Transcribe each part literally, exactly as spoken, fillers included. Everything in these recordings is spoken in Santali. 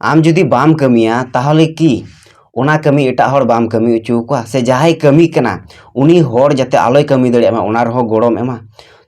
ᱟᱢ ᱡᱩᱫᱤ ᱵᱟᱢ ᱠᱟᱹᱢᱤᱭᱟ, ᱛᱟᱦᱚᱞᱮ ᱠᱤ ᱚᱱᱟ ᱠᱟᱹᱢᱤ ᱮᱴᱟᱜ ᱦᱚᱲ ᱵᱟᱢ ᱠᱟᱹᱢᱤ ᱦᱚᱪᱚ ᱟᱠᱚᱣᱟ? ᱥᱮ ᱡᱟᱦᱟᱸᱭ ᱠᱟᱹᱢᱤ ᱠᱟᱱᱟ, ᱩᱱᱤ ᱦᱚᱲ ᱡᱟᱛᱮ ᱟᱞᱚᱭ ᱠᱟᱹᱢᱤ ᱫᱟᱲᱮᱭᱟᱜ ᱢᱟ, ᱚᱱᱟ ᱨᱮᱦᱚᱸ ᱜᱚᱲᱚᱢ ᱮᱢᱟ?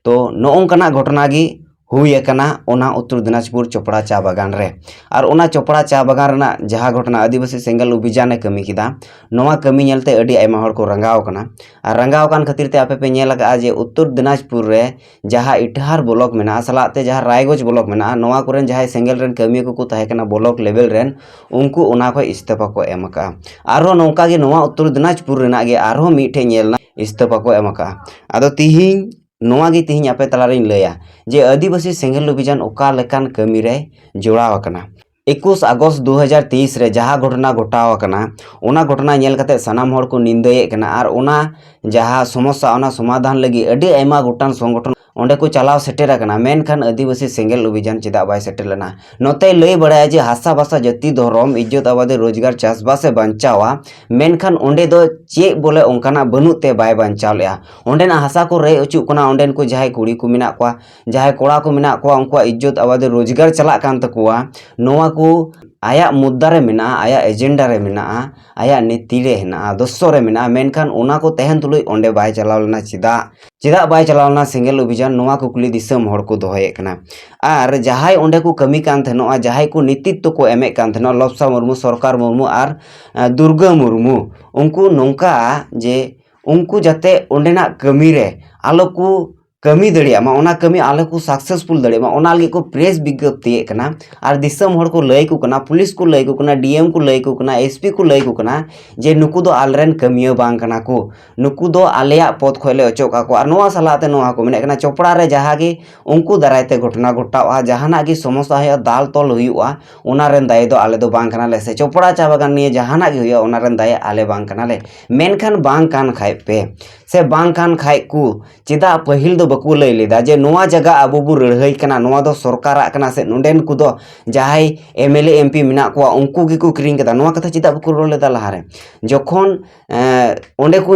ᱛᱚ, ᱱᱚᱜᱼᱚ ᱱᱚᱝᱠᱟᱱᱟᱜ ᱜᱷᱚᱴᱚᱱᱟ ᱜᱮ ᱦᱩᱭ ᱟᱠᱟᱱᱟ ᱚᱱᱟ ᱩᱛᱛᱚᱨ ᱫᱤᱱᱟᱡᱽᱯᱩᱨ ᱪᱚᱯᱲᱟ ᱪᱟ ᱵᱟᱜᱟᱱ ᱨᱮ᱾ ᱟᱨ ᱚᱱᱟ ᱪᱚᱯᱲᱟ ᱪᱟ ᱵᱟᱜᱟᱱ ᱨᱮᱱᱟᱜ ᱡᱟᱦᱟᱸ ᱜᱷᱚᱴᱚᱱᱟ ᱟᱹᱫᱤᱵᱟᱹᱥᱤ ᱥᱮᱸᱜᱮᱞ ᱚᱵᱷᱤᱡᱟᱱᱮ ᱠᱟᱹᱢᱤ ᱠᱮᱫᱟ, ᱱᱚᱣᱟ ᱠᱟᱹᱢᱤ ᱧᱮᱞᱛᱮ ᱟᱹᱰᱤ ᱟᱭᱢᱟ ᱦᱚᱲ ᱠᱚ ᱨᱟᱸᱜᱟᱣ ᱟᱠᱟᱱᱟ᱾ ᱟᱨ ᱨᱟᱸᱜᱟᱣ ᱟᱠᱟᱱ ᱠᱷᱟᱹᱛᱤᱨ ᱛᱮ ᱟᱯᱮ ᱯᱮ ᱧᱮᱞ ᱟᱠᱟᱫᱼᱟ ᱡᱮ ᱩᱛᱛᱚᱨ ᱫᱤᱱᱟᱡᱽᱯᱩᱨ ᱨᱮ ᱡᱟᱦᱟᱸ ᱤᱴᱟᱦᱟᱨ ᱵᱞᱚᱠ ᱢᱮᱱᱟᱜᱼᱟ, ᱥᱟᱞᱟᱜ ᱛᱮ ᱡᱟᱦᱟᱸ ᱨᱟᱭᱜᱚᱸᱡᱽ ᱵᱞᱚᱠ ᱢᱮᱱᱟᱜᱼᱟ, ᱱᱚᱣᱟ ᱠᱚᱨᱮᱱ ᱡᱟᱦᱟᱸᱭ ᱥᱮᱸᱜᱮᱞ ᱨᱮᱱ ᱠᱟᱹᱢᱤᱭᱟᱹ ᱠᱚᱠᱚ ᱛᱟᱦᱮᱸ ᱠᱟᱱᱟ ᱵᱞᱚᱠ ᱞᱮᱵᱮᱞ ᱨᱮᱱ, ᱩᱱᱠᱩ ᱚᱱᱟ ᱠᱷᱚᱱ ᱤᱥᱛᱚᱯᱷᱟ ᱠᱚ ᱮᱢ ᱟᱠᱟᱫᱼᱟ᱾ ᱟᱨᱦᱚᱸ ᱱᱚᱝᱠᱟ ᱜᱮ ᱱᱚᱣᱟ ᱩᱛᱛᱚᱨ ᱫᱤᱱᱟᱡᱽᱯᱩᱨ ᱨᱮᱱᱟᱜ ᱜᱮ ᱟᱨᱦᱚᱸ ᱢᱤᱫᱴᱷᱮᱱ ᱧᱮᱞ ᱮᱱᱟ, ᱤᱥᱛᱚᱯᱷᱟ ᱠᱚ ᱮᱢ ᱟᱠᱟᱫᱼᱟ᱾ ᱟᱫᱚ ᱛᱤᱦᱤᱧ ᱱᱚᱣᱟ ᱜᱮ ᱛᱤᱦᱤᱧ ᱟᱯᱮ ᱛᱟᱞᱟᱨᱤᱧ ᱞᱟᱹᱭᱟ ᱡᱮ ᱟᱹᱫᱤᱵᱟᱹᱥᱤ ᱥᱮᱸᱜᱮᱞ ᱚᱵᱷᱤᱡᱟᱱ ᱚᱠᱟ ᱞᱮᱠᱟᱱ ᱠᱟᱹᱢᱤ ᱨᱮ ᱡᱚᱲᱟᱣ ᱟᱠᱟᱱᱟ᱾ ᱮᱠᱩᱥ ᱟᱜᱚᱥᱴ ᱫᱩ ᱦᱟᱡᱟᱨ ᱛᱮᱭᱤᱥ ᱨᱮ ᱡᱟᱦᱟᱸ ᱜᱷᱚᱴᱚᱱᱟ ᱜᱷᱚᱴᱟᱣ ᱟᱠᱟᱱᱟ, ᱚᱱᱟ ᱜᱷᱚᱴᱚᱱᱟ ᱧᱮᱞ ᱠᱟᱛᱮ ᱥᱟᱱᱟᱢ ᱦᱚᱲ ᱠᱚ ᱱᱤᱱᱫᱟᱹᱭᱮᱫ ᱠᱟᱱᱟ᱾ ᱟᱨ ᱚᱱᱟ ᱡᱟᱦᱟᱸ ᱥᱚᱢᱚᱥᱥᱟ, ᱚᱱᱟ ᱥᱚᱢᱟᱫᱷᱟᱱ ᱞᱟᱹᱜᱤᱫ ᱟᱹᱰᱤ ᱟᱭᱢᱟ ᱜᱚᱴᱟᱝ ᱥᱚᱝᱜᱚᱴᱷᱚᱱ ᱚᱸᱰᱮ ᱠᱚ ᱪᱟᱞᱟᱣ ᱥᱮᱴᱮᱨ ᱟᱠᱟᱱᱟ, ᱢᱮᱱᱠᱷᱟᱱ ᱟᱹᱫᱤᱵᱟᱹᱥᱤ ᱥᱮᱸᱜᱮᱞ ᱚᱵᱷᱤᱡᱟᱱ ᱪᱮᱫᱟᱜ ᱵᱟᱭ ᱥᱮᱴᱮᱨ ᱞᱮᱱᱟ? ᱱᱚᱛᱮᱭ ᱞᱟᱹᱭ ᱵᱟᱲᱟᱭᱟ ᱡᱮ ᱦᱟᱥᱟ ᱵᱷᱟᱥᱟ, ᱡᱟᱹᱛᱤ, ᱫᱷᱚᱨᱚᱢ, ᱤᱡᱽᱡᱚᱛ, ᱟᱵᱟᱫᱤ, ᱨᱳᱡᱽᱜᱟᱨ, ᱪᱟᱥᱵᱟᱥ ᱮ ᱵᱟᱧᱪᱟᱣᱟ, ᱢᱮᱱᱠᱷᱟᱱ ᱚᱸᱰᱮ ᱫᱚ ᱪᱮᱫ ᱵᱚᱞᱮ ᱚᱱᱠᱟᱱᱟᱜ ᱵᱟᱹᱱᱩᱜ ᱛᱮ ᱵᱟᱭ ᱵᱟᱧᱪᱟᱣ ᱞᱮᱜᱼᱟ᱾ ᱚᱸᱰᱮᱱᱟᱜ ᱦᱟᱥᱟ ᱠᱚ ᱨᱮᱡ ᱚᱪᱚᱜ ᱠᱟᱱᱟ, ᱚᱸᱰᱮᱱ ᱠᱚ ᱡᱟᱦᱟᱸᱭ ᱠᱩᱲᱤ ᱠᱚ ᱢᱮᱱᱟᱜ ᱠᱚᱣᱟ, ᱡᱟᱦᱟᱸᱭ ᱠᱚᱲᱟ ᱠᱚ ᱢᱮᱱᱟᱜ ᱠᱚᱣᱟ, ᱩᱱᱠᱩᱣᱟᱜ ᱤᱡᱽᱡᱚᱛ, ᱟᱵᱟᱫᱤ, ᱨᱳᱡᱽᱜᱟᱨ ᱪᱟᱞᱟᱜ ᱠᱟᱱ ᱛᱟᱠᱚᱣᱟ, ᱱᱚᱣᱟ ᱠᱚ ᱟᱭᱟᱜ ᱢᱩᱫᱽᱫᱟ ᱨᱮ ᱢᱮᱱᱟᱜᱼᱟ, ᱟᱭᱟᱜ ᱮᱡᱮᱱᱰᱟ ᱨᱮ ᱢᱮᱱᱟᱜᱼᱟ, ᱟᱭᱟᱜ ᱱᱤᱛᱤ ᱨᱮ ᱦᱮᱱᱟᱜᱼᱟ, ᱫᱚᱥᱥᱚ ᱨᱮ ᱢᱮᱱᱟᱜᱼᱟ, ᱢᱮᱱᱠᱷᱟᱱ ᱚᱱᱟ ᱠᱚ ᱛᱟᱦᱮᱱ ᱛᱩᱞᱩᱡ ᱚᱸᱰᱮ ᱵᱟᱭ ᱪᱟᱞᱟᱣ ᱞᱮᱱᱟ᱾ ᱪᱮᱫᱟᱜ, ᱪᱮᱫᱟᱜ ᱵᱟᱭ ᱪᱟᱞᱟᱣ ᱞᱮᱱᱟ ᱥᱮᱸᱜᱮᱞ ᱚᱵᱷᱤᱡᱟᱱ? ᱱᱚᱣᱟ ᱠᱩᱠᱞᱤ ᱫᱤᱥᱚᱢ ᱦᱚᱲ ᱠᱚ ᱫᱚᱦᱚᱭᱮᱫ ᱠᱟᱱᱟ᱾ ᱟᱨ ᱡᱟᱦᱟᱸᱭ ᱚᱸᱰᱮ ᱠᱚ ᱠᱟᱹᱢᱤ ᱠᱟᱱ ᱛᱟᱦᱮᱱᱚᱜᱼᱟ, ᱡᱟᱦᱟᱸᱭ ᱠᱚ ᱱᱮᱛᱨᱤᱛᱛᱚ ᱠᱚ ᱮᱢᱮᱫ ᱠᱟᱱ ᱛᱟᱦᱮᱱᱚᱜᱼᱟ, ᱞᱚᱵᱽᱥᱟ ᱢᱩᱨᱢᱩ, ᱥᱚᱨᱠᱟᱨ ᱢᱩᱨᱢᱩ ᱟᱨ, ᱟᱸ, ᱫᱩᱨᱜᱟᱹ ᱢᱩᱨᱢᱩ, ᱩᱱᱠᱩ ᱱᱚᱝᱠᱟ ᱡᱮ ᱩᱱᱠᱩ ᱡᱟᱛᱮ ᱚᱸᱰᱮᱱᱟᱜ ᱠᱟᱹᱢᱤ ᱨᱮ ᱟᱞᱚ ᱠᱚ ᱠᱟᱹᱢᱤ ᱫᱟᱲᱮᱭᱟᱜ ᱢᱟ, ᱚᱱᱟ ᱠᱟᱹᱢᱤ ᱟᱞᱚ ᱠᱚ ᱥᱟᱠᱥᱮᱥᱯᱷᱩᱞ ᱫᱟᱲᱮᱭᱟᱜ ᱢᱟ, ᱚᱱᱟ ᱞᱟᱹᱜᱤᱫ ᱠᱚ ᱯᱨᱮᱥ ᱵᱤᱜᱽᱜᱟᱹᱯᱛᱤᱭᱮᱫ ᱠᱟᱱᱟ᱾ ᱟᱨ ᱫᱤᱥᱚᱢ ᱦᱚᱲ ᱠᱚ ᱞᱟᱹᱭ ᱟᱠᱚ ᱠᱟᱱᱟ, ᱯᱩᱞᱤᱥ ᱠᱚ ᱞᱟᱹᱭ ᱟᱠᱚ ᱠᱟᱱᱟ, ᱰᱤ ᱮᱢ ᱠᱚ ᱞᱟᱹᱭ ᱟᱠᱚ ᱠᱟᱱᱟ, ᱮᱥ ᱯᱤ ᱠᱚ ᱞᱟᱹᱭ ᱟᱠᱚ ᱠᱟᱱᱟ ᱡᱮ ᱱᱩᱠᱩ ᱫᱚ ᱟᱞᱮᱨᱮᱱ ᱠᱟᱹᱢᱤᱭᱟᱹ ᱵᱟᱝ ᱠᱟᱱᱟ ᱠᱚ, ᱱᱩᱠᱩ ᱫᱚ ᱟᱞᱮᱭᱟᱜ ᱯᱚᱫᱽ ᱠᱷᱚᱱ ᱞᱮ ᱚᱪᱚᱜ ᱠᱟᱠᱚᱣᱟ᱾ ᱟᱨ ᱱᱚᱣᱟ ᱥᱟᱞᱟᱜ ᱛᱮ ᱱᱚᱣᱟ ᱦᱚᱸᱠᱚ ᱢᱮᱱᱮᱫ ᱠᱟᱱᱟ, ᱪᱚᱯᱲᱟ ᱨᱮ ᱡᱟᱦᱟᱸ ᱜᱮ ᱩᱱᱠᱩ ᱫᱟᱨᱟᱭ ᱛᱮ ᱜᱷᱚᱴᱚᱱᱟ ᱜᱷᱚᱴᱟᱜᱼᱟ, ᱡᱟᱦᱟᱱᱟᱜ ᱜᱮ ᱥᱚᱢᱚᱥᱥᱟ ᱦᱩᱭᱩᱜᱼᱟ, ᱫᱟᱞ ᱛᱚᱞ ᱦᱩᱭᱩᱜᱼᱟ, ᱚᱱᱟ ᱨᱮᱱ ᱫᱟᱭᱤ ᱫᱚ ᱟᱞᱮ ᱫᱚ ᱵᱟᱝ ᱠᱟᱱᱟᱞᱮ, ᱥᱮ ᱪᱚᱯᱲᱟ ᱪᱟ ᱵᱟᱜᱟᱱ ᱱᱤᱭᱮ ᱡᱟᱦᱟᱱᱟᱜ ᱜᱮ ᱦᱩᱭᱩᱜᱼᱟ, ᱚᱱᱟ ᱨᱮᱱ ᱫᱟᱭᱤ ᱟᱞᱮ ᱵᱟᱝ ᱠᱟᱱᱟᱞᱮ᱾ ᱢᱮᱱᱠᱷᱟᱱ ᱵᱟᱝ ᱠᱟᱱ ᱠᱷᱟᱡ ᱯᱮ, ᱥᱮ ᱵᱟᱝ ᱠᱟᱱ ᱠᱷᱟᱡ ᱠᱚ, ᱪᱮᱫᱟᱜ ᱯᱟᱹᱦᱤᱞ ᱫᱚ ᱵᱟᱠᱚ ᱞᱟᱹᱭ ᱞᱮᱫᱟ ᱡᱮ ᱱᱚᱣᱟ ᱡᱟᱭᱜᱟ ᱟᱵᱚ ᱵᱚ ᱞᱟᱹᱲᱦᱟᱹᱭ ᱠᱟᱱᱟ, ᱱᱚᱣᱟ ᱫᱚ ᱥᱚᱨᱠᱟᱨᱟᱜ ᱠᱟᱱᱟ, ᱥᱮ ᱱᱚᱰᱮᱱ ᱠᱚᱫᱚ ᱡᱟᱦᱟᱸᱭ M L A, M P ᱢᱮᱱᱟᱜ ᱠᱚᱣᱟ, ᱩᱱᱠᱩ ᱜᱮᱠᱚ ᱠᱤᱨᱤᱧ ᱠᱟᱫᱟ? ᱱᱚᱣᱟ ᱠᱟᱛᱷᱟ ᱪᱮᱫᱟᱜ ᱵᱟᱠᱚ ᱨᱚᱲ ᱞᱮᱫᱟ ᱞᱟᱦᱟᱨᱮ? ᱡᱚᱠᱷᱚᱱ, ᱮᱸ, ᱚᱸᱰᱮ ᱠᱚ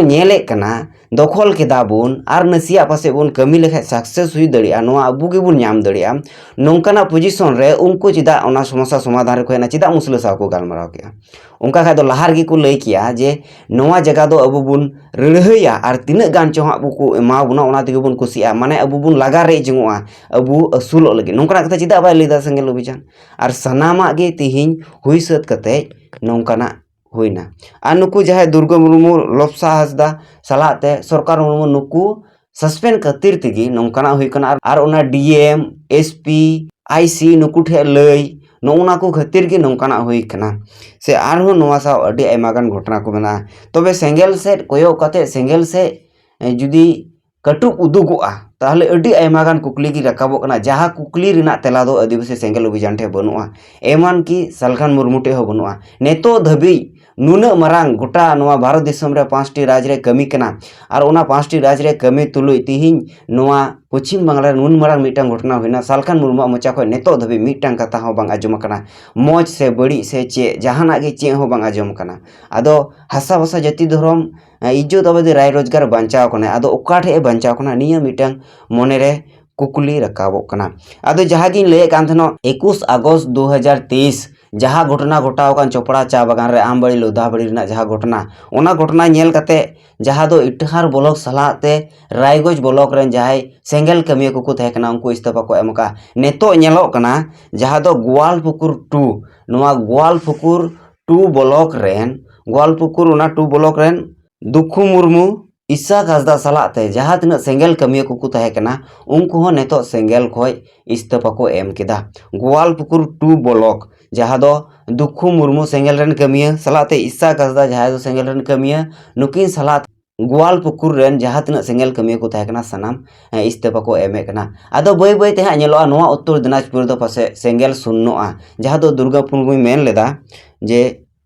ᱧᱮᱞᱮᱫ ᱠᱟᱱᱟ ᱫᱚᱠᱷᱚᱞ ᱠᱮᱫᱟ ᱵᱚᱱ ᱟᱨ ᱱᱟᱥᱮᱭᱟᱜ ᱯᱟᱥᱮᱡ ᱵᱚᱱ ᱠᱟᱹᱢᱤ ᱞᱮᱠᱷᱟᱡ ᱥᱟᱠᱥᱮᱥ ᱦᱩᱭ ᱫᱟᱲᱮᱭᱟᱜᱼᱟ, ᱱᱚᱣᱟ ᱟᱵᱚ ᱜᱮᱵᱚᱱ ᱧᱟᱢ ᱫᱟᱲᱮᱭᱟᱜᱼᱟ, ᱱᱚᱝᱠᱟᱱᱟᱜ ᱯᱚᱡᱤᱥᱚᱱ ᱨᱮ ᱩᱱᱠᱩ ᱪᱮᱫᱟᱜ ᱚᱱᱟ ᱥᱚᱢᱚᱥᱥᱟ ᱥᱚᱢᱟᱫᱷᱟᱱ ᱨᱮᱠᱚ ᱦᱮᱡ ᱮᱱᱟ? ᱪᱮᱫᱟᱜ ᱢᱩᱥᱞᱟᱹ ᱥᱟᱶ ᱠᱚ ᱜᱟᱞᱢᱟᱨᱟᱣ ᱠᱮᱜᱼᱟ? ᱚᱱᱠᱟ ᱠᱷᱟᱡ ᱫᱚ ᱞᱟᱦᱟ ᱨᱮᱜᱮ ᱠᱚ ᱞᱟᱹᱭ ᱠᱮᱭᱟ ᱡᱮ ᱱᱚᱣᱟ ᱡᱟᱭᱜᱟ ᱫᱚ ᱟᱵᱚ ᱵᱚᱱ ᱨᱟᱹᱲᱦᱟᱹᱭᱟ ᱟᱨ ᱛᱤᱱᱟᱹᱜ ᱜᱟᱱ ᱪᱚ ᱦᱟᱸᱜ ᱵᱚ ᱠᱚ ᱮᱢᱟ ᱵᱚᱱᱟ, ᱚᱱᱟ ᱛᱮᱜᱮ ᱵᱚᱱ ᱠᱩᱥᱤᱜᱼᱟ, ᱢᱟᱱᱮ ᱟᱵᱚ ᱵᱚᱱ ᱞᱟᱜᱟ ᱨᱮᱡ ᱡᱚᱝᱚᱜᱼᱟ ᱟᱵᱚ ᱟᱹᱥᱩᱞᱚᱜ ᱞᱟᱹᱜᱤᱫ᱾ ᱱᱚᱝᱠᱟᱱᱟᱜ ᱠᱟᱛᱷᱟ ᱪᱮᱫᱟᱜ ᱵᱟᱭ ᱞᱟᱹᱭᱫᱟ ᱥᱮᱸᱜᱮᱞ ᱚᱵᱷᱤᱡᱟᱱ? ᱟᱨ ᱥᱟᱱᱟᱢᱟᱜ ᱜᱮ ᱛᱤᱦᱤᱧ ᱦᱩᱭ ᱥᱟᱹᱛ ᱠᱟᱛᱮ ᱱᱚᱝᱠᱟᱱᱟᱜ ᱦᱩᱭᱱᱟ᱾ ᱟᱨ ᱱᱩᱠᱩ ᱡᱟᱦᱟᱸᱭ ᱫᱩᱨᱜᱟᱹ ᱢᱩᱨᱢᱩ, ᱞᱚᱯᱥᱟ ᱦᱟᱸᱥᱫᱟ ᱥᱟᱞᱟᱜ ᱛᱮ ᱥᱚᱨᱠᱟᱨ ᱢᱩᱨᱢᱩ, ᱱᱩᱠᱩ ᱥᱟᱥᱯᱮᱱᱰ ᱠᱷᱟᱹᱛᱤᱨ ᱛᱮᱜᱮ ᱱᱚᱝᱠᱟᱱᱟᱜ ᱦᱩᱭ ᱠᱟᱱᱟ᱾ ᱟᱨ, ᱟᱨ ᱚᱱᱟ ᱰᱤ ᱮᱢ, ᱮᱥ ᱯᱤ, ᱟᱭ ᱥᱤ ᱱᱩᱠᱩ ᱴᱷᱮᱱ ᱞᱟᱹᱭ, ᱱᱚᱜᱼᱚ ᱱᱟ ᱠᱚ ᱠᱷᱟᱹᱛᱤᱨ ᱜᱮ ᱱᱚᱝᱠᱟᱱᱟᱜ ᱦᱩᱭ ᱠᱟᱱᱟ᱾ ᱥᱮ ᱟᱨᱦᱚᱸ ᱱᱚᱣᱟ ᱥᱟᱶ ᱟᱹᱰᱤ ᱟᱭᱢᱟ ᱜᱟᱱ ᱜᱷᱚᱴᱚᱱᱟ ᱠᱚ ᱢᱮᱱᱟᱜᱼᱟ᱾ ᱛᱚᱵᱮ ᱥᱮᱸᱜᱮᱞ ᱥᱮᱫ ᱠᱚᱭᱚᱜ ᱠᱟᱛᱮ ᱥᱮᱸᱜᱮᱞ ᱥᱮᱫ, ᱮ, ᱡᱩᱫᱤ ᱠᱟᱹᱴᱩᱵ ᱩᱫᱩᱜᱚᱜᱼᱟ, ᱛᱟᱦᱚᱞᱮ ᱟᱹᱰᱤ ᱟᱭᱢᱟ ᱜᱟᱱ ᱠᱩᱠᱞᱤ ᱜᱮ ᱨᱟᱠᱟᱵᱚᱜ ᱠᱟᱱᱟ, ᱡᱟᱦᱟᱸ ᱠᱩᱠᱞᱤ ᱨᱮᱱᱟᱜ ᱛᱮᱞᱟ ᱫᱚ ᱟᱹᱫᱤᱵᱟᱹᱥᱤ ᱥᱮᱸᱜᱮᱞ ᱚᱵᱷᱤᱡᱟᱱ ᱴᱷᱮᱱ ᱵᱟᱹᱱᱩᱜᱼᱟ, ᱮᱢᱟᱱ ᱠᱤ ᱥᱟᱞᱠᱷᱟᱱ ᱢᱩᱨᱢᱩ ᱴᱷᱮᱱ ᱦᱚᱸ ᱵᱟᱹᱱᱩᱜᱼᱟ᱾ ᱱᱤᱛᱚᱜ ᱫᱷᱟᱹᱵᱤᱡ ᱱᱩᱱᱟᱹᱜ ᱢᱟᱨᱟᱝ ᱜᱚᱴᱟ ᱱᱚᱣᱟ ᱵᱷᱟᱨᱚᱛ ᱫᱤᱥᱚᱢ ᱨᱮ ᱯᱟᱸᱪᱴᱤ ᱨᱟᱡᱽ ᱨᱮ ᱠᱟᱹᱢᱤ ᱠᱟᱱᱟ, ᱟᱨ ᱚᱱᱟ ᱯᱟᱸᱪᱴᱤ ᱨᱟᱡᱽ ᱨᱮ ᱠᱟᱹᱢᱤ ᱛᱩᱞᱩᱡ ᱛᱤᱦᱤᱧ ᱱᱚᱣᱟ ᱯᱚᱪᱷᱤᱢ ᱵᱟᱝᱞᱟ ᱨᱮ ᱱᱩᱱ ᱢᱟᱨᱟᱝ ᱢᱤᱫᱴᱟᱝ ᱜᱷᱚᱴᱚᱱᱟ ᱦᱩᱭᱱᱟ, ᱥᱟᱞᱠᱷᱟᱱ ᱢᱩᱨᱢᱩᱣᱟᱜ ᱢᱚᱪᱟ ᱠᱷᱚᱱ ᱱᱤᱛᱚᱜ ᱫᱷᱟᱹᱵᱤᱡ ᱢᱤᱫᱴᱟᱝ ᱠᱟᱛᱷᱟ ᱦᱚᱸ ᱵᱟᱝ ᱟᱸᱡᱚᱢ ᱟᱠᱟᱱᱟ, ᱢᱚᱡᱽ ᱥᱮ ᱵᱟᱹᱲᱤᱡ ᱥᱮ ᱪᱮᱫ, ᱡᱟᱦᱟᱱᱟᱜ ᱜᱮ ᱪᱮᱫ ᱦᱚᱸ ᱵᱟᱝ ᱟᱸᱡᱚᱢ ᱟᱠᱟᱱᱟ᱾ ᱟᱫᱚ ᱦᱟᱥᱟ ᱵᱷᱟᱥᱟ ᱡᱟᱹᱛᱤ ᱫᱷᱚᱨᱚᱢ, ᱮ, ᱤᱡᱽᱡᱚᱛ ᱟᱵᱟᱫᱤ ᱨᱟᱭ ᱨᱳᱡᱽᱜᱟᱨ ᱵᱟᱧᱪᱟᱣ ᱠᱟᱱᱟᱭ, ᱟᱫᱚ ᱚᱠᱟ ᱴᱷᱮᱡ ᱮ ᱵᱟᱧᱪᱟᱣ ᱠᱟᱱᱟ? ᱱᱤᱭᱟᱹ ᱢᱤᱫᱴᱟᱝ ᱢᱚᱱᱮᱨᱮ ᱠᱩᱠᱞᱤ ᱨᱟᱠᱟᱵᱚᱜ ᱠᱟᱱᱟ᱾ ᱟᱫᱚ ᱡᱟᱦᱟᱸ ᱜᱤᱧ ᱞᱟᱹᱭᱮᱫ ᱠᱟᱱ ᱛᱟᱦᱮᱱᱟ, ᱮᱠᱩᱥ ᱟᱜᱚᱥᱴ ᱫᱩ ᱦᱟᱡᱟᱨ ᱛᱮᱭᱤᱥ ᱡᱟᱦᱟᱸ ᱜᱷᱚᱴᱚᱱᱟ ᱜᱷᱚᱴᱟᱣ ᱟᱠᱟᱱ ᱪᱚᱯᱲᱟ ᱪᱟ ᱵᱟᱜᱟᱱ ᱨᱮ ᱟᱢᱵᱟᱲᱤ ᱞᱳᱫᱷᱟᱵᱟᱲᱤ ᱨᱮᱱᱟᱜ ᱡᱟᱦᱟᱸ ᱜᱷᱚᱴᱚᱱᱟ, ᱚᱱᱟ ᱜᱷᱚᱴᱚᱱᱟ ᱧᱮᱞ ᱠᱟᱛᱮ ᱡᱟᱦᱟᱸ ᱫᱚ ᱤᱴᱟᱦᱟᱨ ᱵᱞᱚᱠ ᱥᱟᱞᱟᱜ ᱛᱮ ᱨᱟᱭᱜᱚᱸᱡᱽ ᱵᱞᱚᱠ ᱨᱮᱱ ᱡᱟᱦᱟᱸᱭ ᱥᱮᱸᱜᱮᱞ ᱠᱟᱹᱢᱤᱭᱟᱹ ᱠᱚᱠᱚ ᱛᱟᱦᱮᱸ ᱠᱟᱱᱟ, ᱩᱱᱠᱩ ᱤᱥᱛᱚᱯᱷᱟ ᱠᱚ ᱮᱢ ᱟᱠᱟᱫᱼᱟ᱾ ᱱᱤᱛᱚᱜ ᱧᱮᱞᱚᱜ ᱠᱟᱱᱟ ᱡᱟᱦᱟᱸ ᱫᱚ ᱜᱳᱣᱟᱞᱯᱩᱠᱩᱨ ᱴᱩ, ᱱᱚᱣᱟ ᱜᱳᱣᱟᱞᱯᱩᱠᱩᱨ ᱴᱩ ᱵᱞᱚᱠ ᱨᱮᱱ, ᱜᱳᱣᱟᱞᱯᱩᱠᱩᱨ ᱚᱱᱟ ᱴᱩ ᱵᱞᱚᱠ ᱨᱮᱱ ᱫᱩᱠᱷᱩ ᱢᱩᱨᱢᱩ, ᱤᱥᱟᱠ ᱦᱟᱸᱥᱫᱟ ᱥᱟᱞᱟᱜ ᱛᱮ ᱡᱟᱦᱟᱸ ᱛᱤᱱᱟᱹᱜ ᱥᱮᱸᱜᱮᱞ ᱠᱟᱹᱢᱤᱭᱟᱹ ᱠᱚᱠᱚ ᱛᱟᱦᱮᱸ ᱠᱟᱱᱟ, ᱩᱱᱠᱩ ᱦᱚᱸ ᱱᱤᱛᱚᱜ ᱥᱮᱸᱜᱮᱞ ᱠᱷᱚᱡ ᱤᱥᱛᱚᱯᱷᱟ ᱠᱚ ᱮᱢ ᱠᱮᱫᱟ᱾ ᱜᱳᱣᱟᱞᱯᱩᱠᱩᱨ ᱴᱩ ᱵᱞᱚᱠ, ᱡᱟᱦᱟᱸ ᱫᱚ ᱫᱩᱠᱷᱩ ᱢᱩᱨᱢᱩ ᱥᱮᱸᱜᱮᱞ ᱨᱮᱱ ᱠᱟᱹᱢᱤᱭᱟᱹ ᱥᱟᱞᱟᱜ ᱛᱮ ᱤᱥᱟᱠ ᱦᱟᱸᱥᱫᱟ, ᱡᱟᱦᱟᱸᱭ ᱫᱚ ᱥᱮᱸᱜᱮᱞ ᱨᱮᱱ ᱠᱟᱹᱢᱤᱭᱟᱹ, ᱱᱩᱠᱤᱱ ᱥᱟᱞᱟᱜ ᱜᱳᱣᱟᱞᱯᱩᱠᱩᱨ ᱨᱮᱱ ᱡᱟᱦᱟᱸ ᱛᱤᱱᱟᱹᱜ ᱥᱮᱸᱜᱮᱞ ᱠᱟᱹᱢᱤᱭᱟᱹ ᱠᱚ ᱛᱟᱦᱮᱸ ᱠᱟᱱᱟ, ᱥᱟᱱᱟᱢ, ᱮ, ᱤᱥᱛᱚᱯᱷᱟ ᱠᱚ ᱮᱢᱮᱫ ᱠᱟᱱᱟ᱾ ᱟᱫᱚ ᱵᱟᱹᱭ ᱵᱟᱹᱭ ᱛᱮ ᱦᱟᱸᱜ ᱧᱮᱞᱚᱜᱼᱟ, ᱱᱚᱣᱟ ᱩᱛᱛᱚᱨ ᱫᱤᱱᱟᱡᱽᱯᱩᱨ ᱫᱚ ᱯᱟᱥᱮᱡ ᱥᱮᱸᱜᱮᱞ ᱥᱩᱱᱱᱚᱜᱼᱟ, ᱡᱟᱦᱟᱸ ᱫᱚ ᱫᱩᱨᱜᱟ ᱯᱩᱨᱢᱩᱭ ᱢᱮᱱ ᱞᱮᱫᱟ ᱡᱮ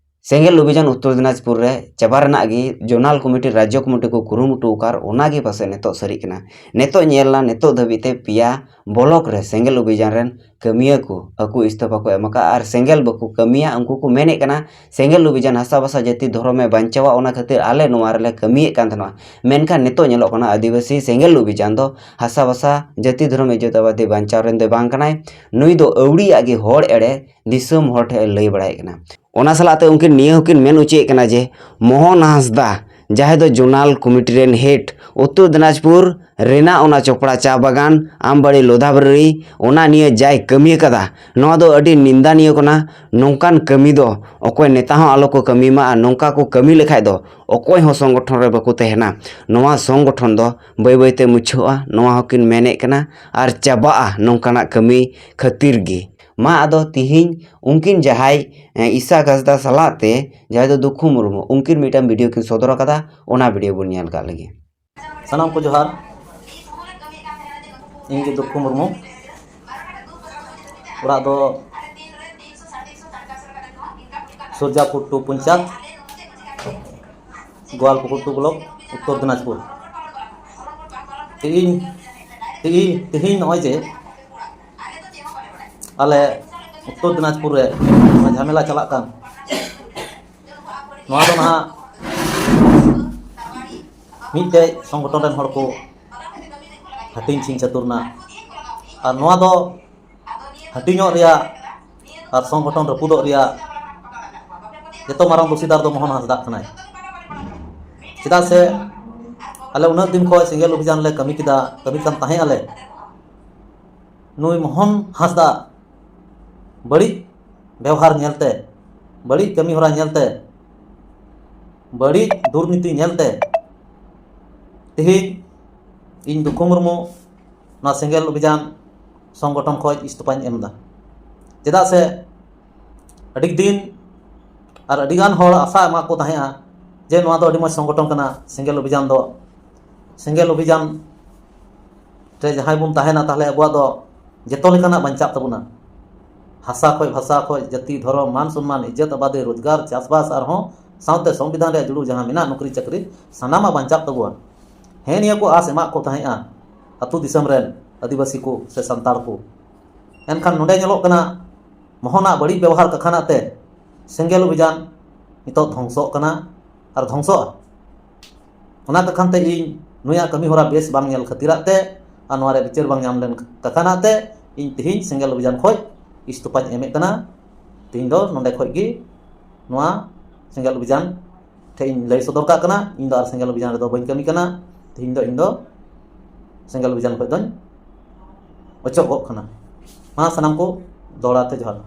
ᱥᱮᱸᱜᱮᱞ ᱚᱵᱷᱤᱡᱟᱱ ᱩᱛᱛᱚᱨ ᱫᱤᱱᱟᱡᱽᱯᱩᱨ ᱨᱮ ᱪᱟᱵᱟ ᱨᱮᱱᱟᱜ ᱜᱮ ᱡᱳᱱᱟᱞ ᱠᱚᱢᱤᱴᱤ, ᱨᱟᱡᱽᱡᱚ ᱠᱚᱢᱤᱴᱤ ᱠᱚ ᱠᱩᱨᱩᱢᱩᱴᱩ ᱟᱠᱟᱫ, ᱚᱱᱟ ᱜᱮ ᱯᱟᱥᱮᱡ ᱱᱤᱛᱚᱜ ᱥᱟᱹᱨᱤᱜ ᱠᱟᱱᱟ᱾ ᱱᱤᱛᱚᱜ ᱧᱮᱞ ᱮᱱᱟ, ᱱᱤᱛᱚᱜ ᱫᱷᱟᱹᱵᱤᱡ ᱛᱮ ᱯᱮᱭᱟ ᱵᱞᱚᱠ ᱨᱮ ᱥᱮᱸᱜᱮᱞ ᱚᱵᱷᱤᱡᱟᱱ ᱨᱮᱱ ᱠᱟᱹᱢᱤᱭᱟᱹ ᱠᱚ ᱟᱠᱚ ᱤᱥᱛᱚᱯᱷᱟ ᱠᱚ ᱮᱢ ᱟᱠᱟᱫᱼᱟ ᱟᱨ ᱥᱮᱸᱜᱮᱞ ᱵᱟᱠᱚ ᱠᱟᱹᱢᱤᱭᱟ᱾ ᱩᱱᱠᱩ ᱠᱚ ᱢᱮᱱᱮᱫ ᱠᱟᱱᱟ ᱥᱮᱸᱜᱮᱞ ᱚᱵᱷᱤᱡᱟᱱ ᱦᱟᱥᱟ ᱵᱷᱟᱥᱟ ᱡᱟᱹᱛᱤ ᱫᱷᱚᱨᱚᱢᱮ ᱵᱟᱧᱪᱟᱣᱟ, ᱚᱱᱟ ᱠᱷᱟᱹᱛᱤᱨ ᱟᱞᱮ ᱱᱚᱣᱟ ᱨᱮᱞᱮ ᱠᱟᱹᱢᱤᱭᱮᱫ ᱠᱟᱱ ᱛᱟᱦᱮᱱᱟ᱾ ᱢᱮᱱᱠᱷᱟᱱ ᱱᱤᱛᱚᱜ ᱧᱮᱞᱚᱜ ᱠᱟᱱᱟ ᱟᱹᱫᱤᱵᱟᱹᱥᱤ ᱥᱮᱸᱜᱮᱞ ᱚᱵᱷᱤᱡᱟᱱ ᱫᱚ ᱦᱟᱥᱟ ᱵᱷᱟᱥᱟ ᱡᱟᱹᱛᱤ ᱫᱷᱚᱨᱚᱢ ᱤᱡᱽᱡᱚᱛ ᱟᱵᱟᱫᱤ ᱵᱟᱧᱪᱟᱣ ᱨᱮᱱ ᱫᱚᱭ ᱵᱟᱝ ᱠᱟᱱᱟᱭ᱾ ᱱᱩᱭ ᱫᱚ ᱟᱹᱣᱲᱤᱭᱟᱜ ᱜᱮ ᱦᱚᱲ ᱮᱲᱮ ᱫᱤᱥᱚᱢ ᱦᱚᱲ ᱴᱷᱮᱱ ᱮ ᱞᱟᱹᱭ ᱵᱟᱲᱟᱭᱮᱫ ᱠᱟᱱᱟ᱾ ᱚᱱᱟ ᱥᱟᱞᱟᱜ ᱛᱮ ᱩᱱᱠᱤᱱ ᱱᱤᱭᱟᱹ ᱦᱚᱸᱠᱤᱱ ᱢᱮᱱ ᱚᱪᱚᱭᱮᱫ ᱠᱟᱱᱟ ᱡᱮ ᱢᱳᱦᱚᱱ ᱦᱟᱸᱥᱫᱟ, ᱡᱟᱦᱟᱸᱭ ᱫᱚ ᱡᱳᱱᱟᱞ ᱠᱚᱢᱤᱴᱤ ᱨᱮᱱ ᱦᱮᱰ, ᱩᱛᱛᱚᱨ ᱫᱤᱱᱟᱡᱽᱯᱩᱨ ᱨᱮᱱᱟᱜ ᱚᱱᱟ ᱪᱚᱯᱲᱟ ᱪᱟ ᱵᱟᱜᱟᱱ, ᱟᱢᱵᱟᱲᱤ ᱞᱳᱫᱷᱟᱵᱟᱨᱤ, ᱚᱱᱟ ᱱᱤᱭᱟᱹ ᱡᱟᱭ ᱠᱟᱹᱢᱤ ᱟᱠᱟᱫᱟ, ᱱᱚᱣᱟ ᱫᱚ ᱟᱹᱰᱤ ᱱᱤᱱᱫᱟᱱᱤᱭᱚ ᱠᱟᱱᱟ᱾ ᱱᱚᱝᱠᱟᱱ ᱠᱟᱹᱢᱤ ᱫᱚ ᱚᱠᱚᱭ ᱱᱮᱛᱟ ᱦᱚᱸ ᱟᱞᱚ ᱠᱚ ᱠᱟᱹᱢᱤ ᱢᱟ, ᱟᱨ ᱱᱚᱝᱠᱟ ᱠᱚ ᱠᱟᱹᱢᱤ ᱞᱮᱠᱷᱟᱡ ᱫᱚ ᱚᱠᱚᱭ ᱦᱚᱸ ᱥᱚᱝᱜᱚᱴᱷᱚᱱ ᱨᱮ ᱵᱟᱠᱚ ᱛᱟᱦᱮᱱᱟ᱾ ᱱᱚᱣᱟ ᱥᱚᱝᱜᱚᱴᱷᱚᱱ ᱫᱚ ᱵᱟᱹᱭ ᱵᱟᱹᱭᱛᱮ ᱢᱩᱪᱷᱟᱹᱜᱼᱟ, ᱱᱚᱣᱟ ᱦᱚᱸᱠᱤᱱ ᱢᱮᱱᱮᱫ ᱠᱟᱱᱟ, ᱟᱨ ᱪᱟᱵᱟᱜᱼᱟ ᱱᱚᱝᱠᱟᱱᱟᱜ ᱠᱟᱹᱢᱤ ᱠᱷᱟᱹᱛᱤᱨ ᱜᱮ᱾ ᱢᱟ ᱟᱫᱚ ᱛᱤᱦᱤᱧ ᱩᱱᱠᱤᱱ ᱡᱟᱦᱟᱸᱭ, ᱮ, ᱤᱥᱟ ᱦᱟᱸᱥᱫᱟ ᱥᱟᱞᱟᱜ ᱛᱮ ᱡᱟᱦᱟᱸᱭ ᱫᱚ ᱫᱩᱠᱷᱩ ᱢᱩᱨᱢᱩ, ᱩᱱᱠᱤᱱ ᱢᱤᱫᱴᱟᱝ ᱵᱷᱤᱰᱤᱭᱳ ᱠᱤᱱ ᱥᱚᱫᱚᱨ ᱟᱠᱟᱫᱟ, ᱚᱱᱟ ᱵᱷᱤᱰᱤᱭᱳ ᱵᱚᱱ ᱧᱮᱞ ᱠᱟᱜ ᱞᱮᱜᱮ᱾ ᱥᱟᱱᱟᱢ ᱠᱚ ᱡᱚᱦᱟᱨ᱾ ᱤᱧ ᱜᱮ ᱫᱩᱠᱷᱩ ᱢᱩᱨᱢᱩ᱾ ᱚᱲᱟᱜ ᱫᱚ ᱥᱩᱨᱡᱟᱯᱩᱨ ᱴᱩ ᱯᱚᱧᱪᱟᱭᱮᱛ, ᱜᱳᱣᱟᱞᱯᱩᱠᱩᱨ ᱴᱩ ᱵᱞᱚᱠ, ᱩᱛᱛᱚᱨ ᱫᱤᱱᱟᱡᱽᱯᱩᱨ᱾ ᱛᱮᱦᱤᱧ, ᱛᱮᱦᱤᱧ, ᱛᱮᱦᱤᱧ ᱱᱚᱜᱼᱚᱭ ᱡᱮ ᱟᱞᱮ ᱩᱛᱛᱚᱨ ᱫᱤᱱᱟᱡᱽᱯᱩᱨ ᱨᱮ ᱡᱟᱦᱟᱸ ᱡᱷᱟᱢᱮᱞᱟ ᱪᱟᱞᱟᱜ ᱠᱟᱱ, ᱱᱚᱣᱟ ᱫᱚ ᱱᱟᱦᱟᱜ ᱢᱤᱫᱴᱮᱡ ᱥᱚᱝᱜᱚᱴᱷᱚᱱ ᱨᱮᱱ ᱦᱚᱲ ᱠᱚ ᱦᱟᱹᱴᱤᱧ ᱪᱷᱤᱝ ᱪᱷᱟᱹᱛᱩᱨ ᱮᱱᱟ᱾ ᱟᱨ ᱱᱚᱣᱟ ᱫᱚ ᱦᱟᱹᱴᱤᱧᱚᱜ ᱨᱮᱭᱟᱜ ᱟᱨ ᱥᱚᱝᱜᱚᱴᱷᱚᱱ ᱨᱟᱹᱯᱩᱫᱚᱜ ᱨᱮᱭᱟᱜ ᱡᱚᱛᱚ ᱢᱟᱨᱟᱝ ᱫᱳᱥᱤᱫᱟᱨ ᱫᱚ ᱢᱳᱦᱚᱱ ᱦᱟᱸᱥᱫᱟᱜ ᱠᱟᱱᱟᱭ᱾ ᱪᱮᱫᱟᱜ ᱥᱮ ᱟᱞᱮ ᱩᱱᱟᱹᱜ ᱫᱤᱱ ᱠᱷᱚᱱ ᱥᱮᱸᱜᱮᱞ ᱚᱵᱷᱤᱡᱟᱱ ᱞᱮ ᱠᱟᱹᱢᱤ ᱠᱮᱫᱟ, ᱠᱟᱹᱢᱤ ᱠᱟᱱ ᱛᱟᱦᱮᱸ ᱟᱞᱮ᱾ ᱱᱩᱭ ᱢᱳᱦᱚᱱ ᱦᱟᱸᱥᱫᱟ ᱵᱟᱹᱲᱤᱡ ᱵᱮᱣᱦᱟᱨ ᱧᱮᱞᱛᱮ, ᱵᱟᱹᱲᱤᱡ ᱠᱟᱹᱢᱤ ᱦᱚᱨᱟ ᱧᱮᱞᱛᱮ, ᱵᱟᱹᱲᱤᱡ ᱫᱩᱨᱱᱤᱛᱤ ᱧᱮᱞᱛᱮ ᱛᱮᱦᱮᱧ ᱤᱧ ᱫᱩᱠᱷᱩ ᱢᱩᱨᱢᱩ ᱱᱚᱣᱟ ᱥᱮᱸᱜᱮᱞ ᱚᱵᱷᱤᱡᱟᱱ ᱥᱚᱝᱜᱚᱴᱷᱚᱱ ᱠᱷᱚᱱ ᱤᱥᱛᱚᱯᱷᱟᱧ ᱮᱢ ᱮᱫᱟ᱾ ᱪᱮᱫᱟᱜ ᱥᱮ ᱟᱹᱰᱤ ᱫᱤᱱ ᱟᱨ ᱟᱹᱰᱤᱜᱟᱱ ᱦᱚᱲ ᱟᱥᱟ ᱮᱢᱟ ᱠᱚ ᱛᱟᱦᱮᱸᱜᱼᱟ ᱡᱮ ᱱᱚᱣᱟ ᱫᱚ ᱟᱹᱰᱤ ᱢᱚᱡᱽ ᱥᱚᱝᱜᱚᱴᱷᱚᱱ ᱠᱟᱱᱟ, ᱥᱮᱸᱜᱮᱞ ᱚᱵᱷᱤᱡᱟᱱ ᱫᱚ, ᱥᱮᱸᱜᱮᱞ ᱚᱵᱷᱤᱡᱟᱱ ᱨᱮ ᱡᱟᱦᱟᱸᱭ ᱵᱚᱱ ᱛᱟᱦᱮᱱᱟ, ᱛᱟᱦᱚᱞᱮ ᱟᱵᱚᱣᱟᱜ ᱫᱚ ᱡᱚᱛᱚ ᱞᱮᱠᱟᱱᱟᱜ ᱵᱟᱧᱪᱟᱜ ᱛᱟᱵᱚᱱᱟ᱾ ᱦᱟᱥᱟ ᱠᱷᱚᱡ ᱵᱷᱟᱥᱟ ᱠᱷᱚᱡ ᱡᱟᱹᱛᱤ ᱫᱷᱚᱨᱚᱢ ᱢᱟᱱ ᱥᱚᱱᱢᱟᱱ ᱤᱡᱽᱡᱚᱛ ᱟᱵᱟᱫᱤ ᱨᱳᱡᱽᱜᱟᱨ ᱪᱟᱥᱵᱟᱥ ᱟᱨᱦᱚᱸ ᱥᱟᱶᱛᱮ ᱥᱚᱝᱵᱤᱫᱷᱟᱱ ᱨᱮᱭᱟᱜ ᱡᱩᱲᱩ ᱡᱟᱦᱟᱸ ᱢᱮᱱᱟᱜ ᱱᱚᱠᱨᱤ ᱪᱟᱹᱠᱨᱤ ᱥᱟᱱᱟᱢᱟᱜ ᱵᱟᱧᱪᱟᱜ ᱛᱟᱵᱚᱱᱟ᱾ ᱦᱮᱸ, ᱱᱤᱭᱟᱹ ᱠᱚ ᱟᱥ ᱮᱢᱟᱜ ᱠᱚ ᱛᱟᱦᱮᱸᱜᱼᱟ ᱟᱹᱛᱩ ᱫᱤᱥᱚᱢ ᱨᱮᱱ ᱟᱹᱫᱤᱵᱟᱹᱥᱤ ᱠᱚ ᱥᱮ ᱥᱟᱱᱛᱟᱲ ᱠᱚ᱾ ᱮᱱᱠᱷᱟᱱ ᱱᱚᱰᱮ ᱧᱮᱞᱚᱜ ᱠᱟᱱᱟ, ᱢᱚᱦᱚᱱᱟᱜ ᱵᱟᱹᱲᱤᱡ ᱵᱮᱵᱚᱦᱟᱨ ᱠᱟᱠᱷᱟᱱᱟᱜ ᱛᱮ ᱥᱮᱸᱜᱮᱞ ᱚᱵᱷᱤᱡᱟᱱ ᱱᱤᱛᱚᱜ ᱫᱷᱚᱝᱥᱚᱜ ᱠᱟᱱᱟ ᱟᱨ ᱫᱷᱚᱝᱥᱚᱜᱼᱟ᱾ ᱚᱱᱟ ᱠᱟᱠᱷᱟᱱ ᱛᱮ ᱤᱧ ᱱᱩᱭᱟᱜ ᱠᱟᱹᱢᱤ ᱦᱚᱨᱟ ᱵᱮᱥ ᱵᱟᱝ ᱧᱮᱞ ᱠᱷᱟᱹᱛᱤᱨᱟᱜ ᱛᱮ ᱟᱨ ᱱᱚᱣᱟ ᱨᱮ ᱵᱤᱪᱟᱹᱨ ᱵᱟᱝ ᱧᱟᱢ ᱞᱮᱱ ᱠᱟᱠᱷᱟᱱᱟᱜ ᱛᱮ ᱤᱧ ᱛᱮᱦᱮᱧ ᱥᱮᱸᱜᱮᱞ ᱚᱵᱷᱤᱡᱟᱱ ᱠᱷᱚᱱ ᱤᱥᱛᱚᱯᱷᱟᱧ ᱮᱢᱮᱫ ᱠᱟᱱᱟ᱾ ᱛᱮᱦᱮᱧ ᱫᱚ ᱱᱚᱰᱮ ᱠᱷᱚᱱ ᱜᱮ ᱱᱚᱣᱟ ᱥᱮᱸᱜᱮᱞ ᱚᱵᱷᱤᱡᱟᱱ ᱴᱷᱮᱱ ᱤᱧ ᱞᱟᱹᱭ ᱥᱚᱫᱚᱨ ᱠᱟᱜ ᱠᱟᱱᱟ, ᱤᱧ ᱫᱚ ᱟᱨ ᱥᱮᱸᱜᱮᱞ ᱚᱵᱷᱤᱡᱟᱱ ᱨᱮᱫᱚ ᱵᱟᱹᱧ ᱠᱟᱹᱢᱤ ᱠᱟᱱᱟ᱾ ᱛᱮᱦᱮᱧ ᱫᱚ ᱤᱧ ᱫᱚ ᱥᱮᱸᱜᱮᱞ ᱚᱵᱷᱤᱡᱟᱱ ᱠᱷᱚᱱ ᱫᱚᱧ ᱚᱪᱚᱜᱚᱜ ᱠᱟᱱᱟ᱾ ᱢᱟ ᱥᱟᱱᱟᱢ ᱠᱚ ᱫᱚᱦᱲᱟ ᱛᱮ ᱡᱚᱦᱟᱨ᱾